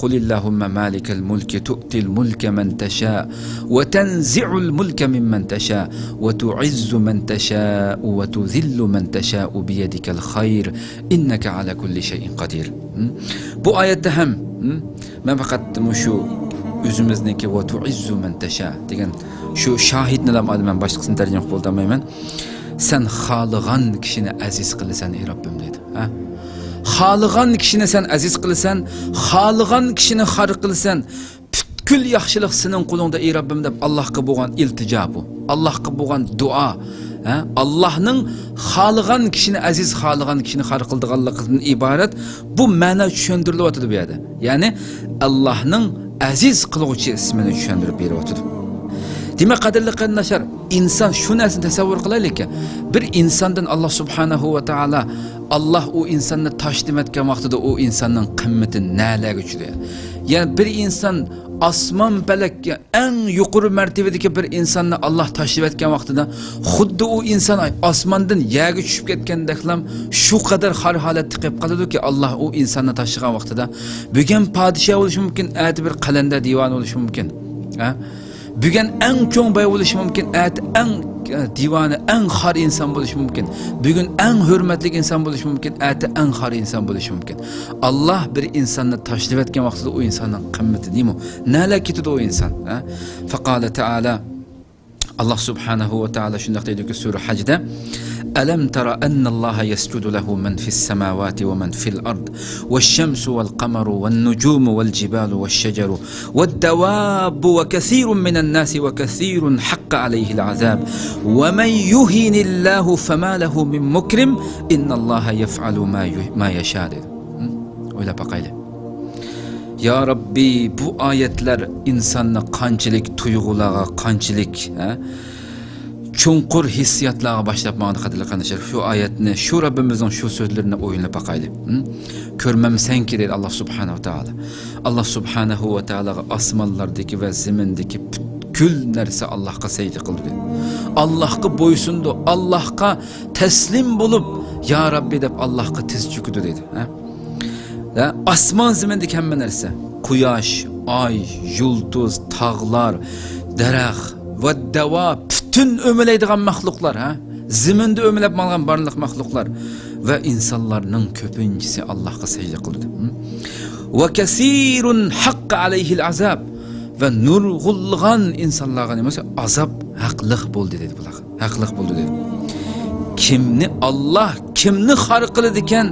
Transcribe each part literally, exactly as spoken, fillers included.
قل اللهم مالك الملك تؤتي الملك من تشاء وتنزع الملك ممن تشاء وتعز من تشاء وتذل من تشاء بيدك الخير إنك على كل شيء قدير. ھم؟ بۇ ئايەتتە ھەم، ھم، مەن پەقەت مۇشۇ ئۆزىمىزنىڭكى ۋە تۇئىززۇ مەن تەشا دېگەن شۇ شاھىدنىلا مەن باشقىسىنى تەرجىمە قىلىپ بولالمايمەن. سەن خالىغان كىشىنى ئەزىز قىلىسەن، ئەي رەببىم، دېدى. ھە؟ خالىغان كىشىنى سەن ئەزىز قىلىسەن، خالىغان كىشىنى خار قىلىسەن. پۈتكۈل ياخشىلىق سېنىڭ قولۇڭدا، ئەي رەببىم، دەپ ئاللاھقا بولغان ئىلتىجا بۇ. ئاللاھقا بولغان دۇئا. ھە؟ ئاللاھنىڭ خالىغان كىشىنى ئەزىز، خالىغان كىشىنى خار قىلىدىغانلىقىدىن ئىبارەت بۇ مەنە چۈشەندۈرۈلۈۋاتىدۇ بۇ يەردە. يەنى ئاللاھنىڭ ئەزىز قىلغۇچى ئىسمىنى چۈشەندۈرۈپ بېرىۋاتىدۇ. دېمەك، قەدىرلىك قېرىنداشلار، ئىنسان شۇ نەرسىنى تەسەۋۋۇر قىلايلىكى، بىر ئىنساندىن ئاللاھ سۇبھانەھۇ ۋە تائالا، ئاللاھ ئۇ ئىنساننى تاشلىۋەتكەن ۋاقتىدا ئۇ ئىنساننىڭ قىممىتى نەلەرگە چۈشىدۇ؟ يەنى بىر ئىنسان ئاسمان پەلەككە ئەڭ يۇقىرى مەرتىۋىدىكى بىر ئىنساننى ئاللاھ تاشلىۋەتكەن ۋاقتىدا، خۇددى ئۇ ئىنسان ئاسماندىن يەرگە چۈشۈپ كەتكەندەكلا شۇ قەدەر خار ھالەتتە قېلىپ قالىدۇكى، ئاللاھ ئۇ ئىنساننى تاشلىغان ۋاقتىدا، بۈگۈن پادىشاھ بولۇشى مۇمكىن، ئەتە بىر قەلەندەر دىۋانە بولۇشى مۇمكىن. ھە؟ بۈگۈن ئەڭ چوڭ باي بولۇشى مۇمكىن، ئەتە ئەڭ، ئە، دىۋانە، ئەڭ خار ئىنسان بولۇشى مۇمكىن. بۈگۈن ئەڭ ھۆرمەتلىك ئىنسان بولۇشى مۇمكىن، ئەتە ئەڭ خار ئىنسان بولۇشى مۇمكىن. ئاللاھ بىر ئىنساننى تاشلىۋەتكەن ۋاقتىدا ئۇ ئىنساننىڭ قىممىتى نېمە؟ نەلەرگە كېتىدۇ ئۇ ئىنسان؟ ھە؟ فقال تعالى، ئاللاھ سۇبھانەھۇ ۋە تائالا شۇنداق دەيدۇكى، سۈرە ھەجدە، ألم تر أن الله يسجد له من في السماوات ومن في الأرض والشمس والقمر والنجوم والجبال والشجر والدواب وكثير من الناس وكثير حق عليه العذاب ومن يهن الله فما له من مكرم إن الله يفعل ما ي-، ما يشاء. دېدى. ھە؟ ئويلاپ باقايلى. يا رەببى، بۇ ئايەتلەر ئىنساننى قانچىلىك تۇيغۇلارغا، قانچىلىك، ھە، چوڭقۇر ھېسسىياتلارغا باشلاپ ماڭىدۇ، قەدىرلىك قېرىنداشلار. شۇ ئايەتنى شۇ رەببىمىزنىڭ شۇ سۆزلىرىنى ئويلىنىپ باقايلى. ھىم؟ كۆرمەمسەنكى، دەيدۇ ئاللاھ سۇبھانەھۇ ۋە تائالا. ئاللاھ سۇبھانەھۇ ۋە تائالاغا ئاسمانلاردىكى ۋە زېمىندىكى پۈتكۈل نەرسە ئاللاھقا سەجدە قىلدى، دەيدۇ. ئاللاھقا بويسۇندى، ئاللاھقا تەسلىم بولۇپ، يا رەببى دەپ ئاللاھقا تىز چۆكىدۇ، دەيدۇ. ھە؟ ھە؟ ئاسمان زېمىندىكى ھەممە نەرسە، قۇياش، ئاي، يۇلتۇز، تاغلار، دەرەخ ۋە دەۋا، پۈتۈن ئۆمىلەيدىغان مەخلۇقلار، ھە؟ زېمىندا ئۆمىلەپ ماڭغان بارلىق مەخلۇقلار ۋە ئىنسانلارنىڭ كۆپىنچىسى ئاللاھقا سەجدە قىلدى. ھىم؟ وكثير حق عليه العذاب، ۋە نۇرغۇنلىغان ئىنسانلارغا نېمە بولسا، ئازاب ھەقلىق بولدى، دېدى بۇلار. ھەقلىق بولدى، دېدى. كىمنى ئاللاھ، كىمنى خار قىلىدىكەن،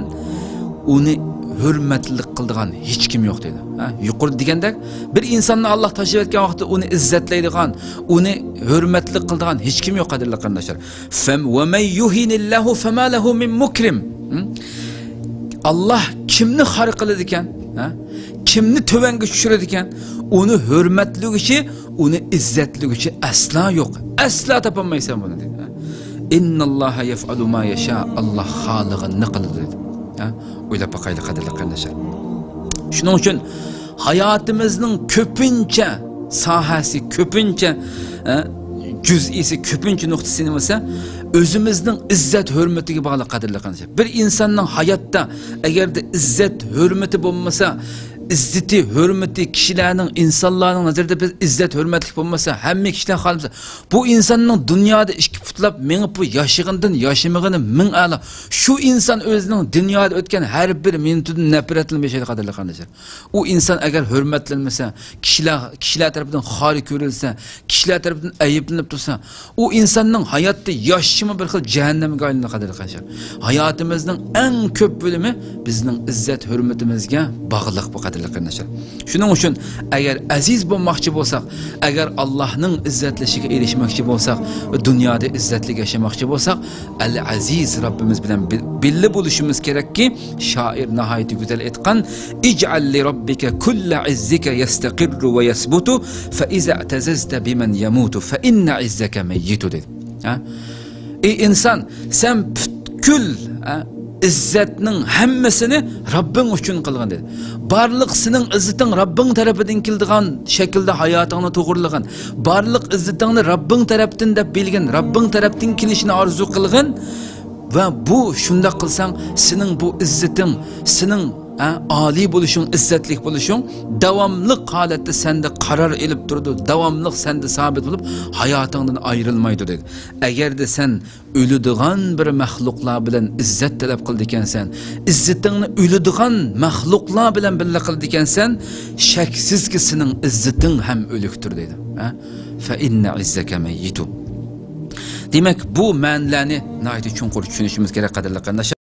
ئۇنى ھۆرمەتلىك قىلىدىغان ھېچكىم يوق، دېدى. ھە، يۇقىرىدا دېگەندەك، بىر ئىنساننى ئاللاھ تاشلىۋەتكەن ۋاقىتتا ئۇنى ئىززەتلەيدىغان، ئۇنى ھۆرمەتلىك قىلىدىغان ھېچكىم يوق، قەدىرلىك قېرىنداشلار. فم-، ومن يهن الله فما له من مكرم. ھىم؟ ئاللاھ كىمنى خار قىلىدىكەن، ھە؟ كىمنى تۆۋەنگە چۈشۈرىدىكەن، ئۇنى ھۆرمەتلىگۈچى، ئۇنى ئىززەتلىگۈچى ئەسلا يوق. ئەسلا تاپالمايسەن بۇنى، دېدى. إن الله يفعل ما يشاء، ئاللاھ خالىغىنىنى قىلىدۇ، دېدى. ھە؟ ئويلاپ باقايلى، قەدىرلىك قېرىنداشلار. شۇنىڭ ئۈچۈن ھاياتىمىزنىڭ كۆپىنچە ساھەسى، كۆپىنچە، ئە، جۈزئىسى، كۆپىنچە نۇقتىسى نېمە بولسا، ئۆزىمىزنىڭ ئىززەت ھۆرمىتىگە باغلىق، قەدىرلىك قېرىنداشلار. بىر ئىنساننىڭ ھاياتتا ئەگەردە ئىززەت ھۆرمىتى بولمىسا، ئىززىتى، ھۆرمىتى، كىشىلەرنىڭ، ئىنسانلارنىڭ نەزىرىدە بىز ئىززەت ھۆرمەتلىك بولمىسا، ھەممە كىشىلەر خالىمىسا، بۇ ئىنساننىڭ دۇنيادا ئىككى پۇتلاپ مېڭىپ، بۇ ياشىغىنىدىن ياشىمىغىنى مىڭ ئەلا. شۇ ئىنسان ئۆزىنىڭ دۇنيادا ئۆتكەن ھەر بىر مىنۇتىدىن نەپرەتلىنىپ ياشايدۇ، قەدىرلىك قېرىنداشلار. ئۇ ئىنسان ئەگەر ھۆرمەتلەنمىسە، كىشىلەر، كىشىلەر تەرىپىدىن خار كۆرۈلسە، كىشىلەر تەرىپىدىن ئەيىبلىنىپ تۇرسا، ئۇ ئىنساننىڭ ھاياتتا ياشىشىمۇ بىر خىل جەھەننەمگە ئايلىنىدۇ، قەدىرلىك قېرىنداشلار. ھاياتىمىزنىڭ ئەڭ كۆپ بۆلۈمى بىزنىڭ ئىززەت ھۆرمىتىمىزگە باغلىق بۇ، قەدىرلىك قېرىنداشلار. شۇنىڭ ئۈچۈن ئەگەر ئەزىز بولماقچى بولساق، ئەگەر ئاللاھنىڭ ئىززەتلىشىگە ئېرىشمەكچى بولساق ۋە دۇنيادا ئىززەتلىك ياشىماقچى بولساق، ئەل ئەزىز رەببىمىز بىلەن بىل-، بىللە بولۇشىمىز كېرەككى، شائىر ناھايىتى گۈزەل ئېيتقان، اجعل لربك كل عزك يستقر ويثبت، فإذا اعتززت بمن يموت، فإن عزك ميت، دېدى. ھە؟ ئەي ئىنسان، سەن پۈتكۈل، ھە، ئىززەتنىڭ ھەممىسىنى رەببىڭ ئۈچۈن قىلغىن، دېدى. بارلىق سېنىڭ ئىززىتىڭ رەببىڭ تەرىپىدىن كېلىدىغان شەكىلدە ھاياتىڭنى توغرىلىغىن. بارلىق ئىززىتىڭنى رەببىڭ تەرەپتىن دەپ بىلگىن، رەببىڭ تەرەپتىن كېلىشىنى ئارزۇ قىلغىن. ۋە بۇ، شۇنداق قىلساڭ، سېنىڭ بۇ ئىززىتىڭ، سېنىڭ ھە، ئالىي بولۇشۇڭ، ئىززەتلىك بولۇشۇڭ داۋاملىق ھالەتتە سەندە قارار ئېلىپ تۇرىدۇ، داۋاملىق سەندە سابىت بولۇپ، ھاياتىڭدىن ئايرىلمايدۇ دەيدۇ. ئەگەردە سەن ئۆلىدىغان بىر مەخلۇقلار بىلەن ئىززەت تەلەپ قىلىدىكەنسەن، ئىززىتىڭنى ئۆلىدىغان مەخلۇقلار بىلەن بىللە قىلىدىكەنسەن، شەكسىزكى سېنىڭ ئىززىتىڭ ھەم ئۆلۈكتۇر دەيدۇ. ھە؟ فَإِنَّ عِزَّكَ مَيِّتٌ. دېمەك، بۇ مەنىلەرنى ناھايىتى چوڭقۇر چۈشىنىشىمىز كېرەك، قەدىرلىك قېرىنداشلار.